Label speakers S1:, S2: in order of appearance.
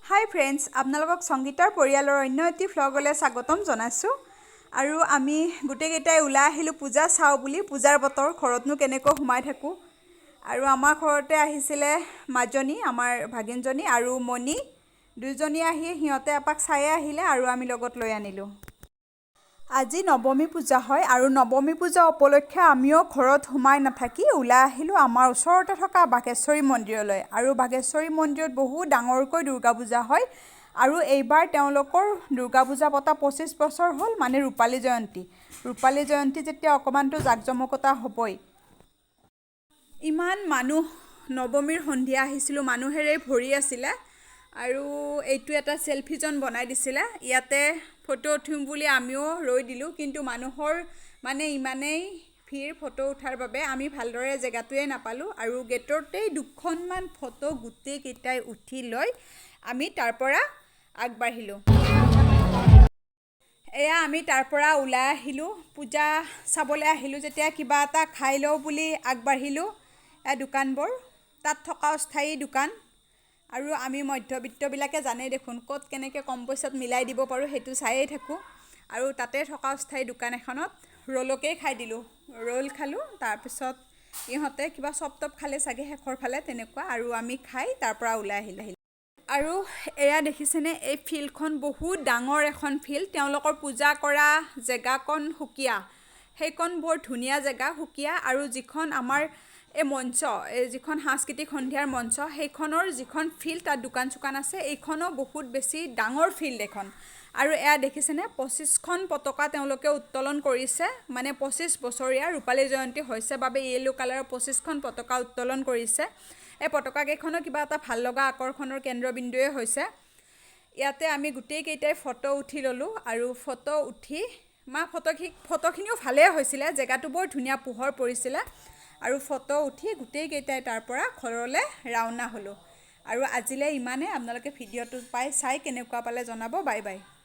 S1: হাই friends, আপোনালোকক সংগীতাৰ পৰিয়ালৰ অন্য এটি ভ্লগলৈ স্বাগতম জনাইছোঁ। আৰু আমি গোটেইকেইটাই ওলাই আহিলোঁ পূজা চাওঁ বুলি। পূজাৰ বতৰ, ঘৰতনো কেনেকৈ সোমাই থাকোঁ। আৰু আমাৰ ঘৰতে আহিছিলে মাজনী, আমাৰ ভাগিনজনী আৰু মণি দুইজনী আহি সিহঁতে এপাক চায়ে আহিলে আৰু আমি লগত লৈ আনিলোঁ। আজি নৱমী পূজা হয় আৰু নৱমী পূজা উপলক্ষে আমিও ঘৰত সোমাই নাথাকি ওলাই আহিলোঁ আমাৰ ওচৰতে থকা বাঘেশ্বৰী মন্দিৰলৈ। আৰু বাঘেশ্বৰী মন্দিৰত বহুত ডাঙৰকৈ দুৰ্গা পূজা হয় আৰু এইবাৰ তেওঁলোকৰ দুৰ্গা পূজা পতা 25 বছৰ হ'ল, মানে ৰূপালী জয়ন্তী। ৰূপালী জয়ন্তী যেতিয়া অকণমানতো জাক জমকতা হ'বই। ইমান মানুহ, নৱমীৰ সন্ধিয়া আহিছিলোঁ, মানুহেৰে ভৰি আছিলে। আৰু এইটো এটা চেলফি জ'ন বনাই দিছিলে, ইয়াতে ফটো উঠিম বুলি আমিও ৰৈ দিলোঁ। কিন্তু মানুহৰ মানে ইমানেই ভিৰ ফটো উঠাৰ বাবে আমি ভালদৰে জেগাটোৱে নাপালোঁ। আৰু গেটতেই দুখনমান ফটো গোটেইকেইটাই উঠি লৈ আমি তাৰ পৰা আগবাঢ়িলোঁ। এয়া আমি তাৰ পৰা ওলাই আহিলোঁ, পূজা চাবলৈ আহিলোঁ যেতিয়া কিবা এটা খাই লওঁ বুলি আগবাঢ়িলোঁ। এয়া দোকানবোৰ, তাত থকা অস্থায়ী দোকান। আৰু আমি মধ্যবিত্তবিলাকে জানেই দেখোন ক'ত কেনেকৈ কম পইচাত মিলাই দিব পাৰোঁ, সেইটো চায়েই থাকোঁ। আৰু তাতে থকা অস্থায়ী দোকান এখনত ৰ'লকেই খাই দিলোঁ, ৰ'ল খালোঁ। তাৰপিছত ইহঁতে কিবা চপ টপ খালে চাগে শেষৰ ফালে তেনেকুৱা। আৰু আমি খাই তাৰ পৰা ওলাই আহিলোঁ। আৰু এয়া দেখিছেনে, এই ফিল্ডখন বহুত ডাঙৰ এখন ফিল্ড। তেওঁলোকৰ পূজা কৰা জেগাকণ সুকীয়া, সেইকণ বৰ ধুনীয়া জেগা, সুকীয়া। আৰু যিখন আমাৰ এই মঞ্চ, এই যিখন সাংস্কৃতিক সন্ধিয়াৰ মঞ্চ, সেইখনৰ যিখন ফিল্ড, তাত দোকান চোকান আছে। এইখনো বহুত বেছি ডাঙৰ ফিল্ড এখন। আৰু এয়া দেখিছেনে, 25খন পতাকা তেওঁলোকে উত্তোলন কৰিছে, মানে 25 বছৰীয়া ৰূপালী জয়ন্তী হৈছে বাবে য়েল্ল' কালাৰৰ 25খন পতাকা উত্তোলন কৰিছে। এই পতাকাকেইখনো কিবা এটা ভাল লগা আকৰ্ষণৰ কেন্দ্ৰবিন্দুৱে হৈছে। ইয়াতে আমি গোটেইকেইটাই ফটো উঠি ল'লোঁ। আৰু ফটো উঠি মা ফটোখিনিও ভালেই হৈছিলে, জেগাটো বৰ ধুনীয়া পোহৰ পৰিছিলে। আৰু ফটো উঠি গোটেইকেইটাই তাৰ পৰা ঘৰলৈ ৰাওনা হ'লোঁ। আৰু আজিলৈ ইমানেই। আপোনালোকে ভিডিঅ'টো পাই চাই কেনেকুৱা পালে জনাব। Bye bye.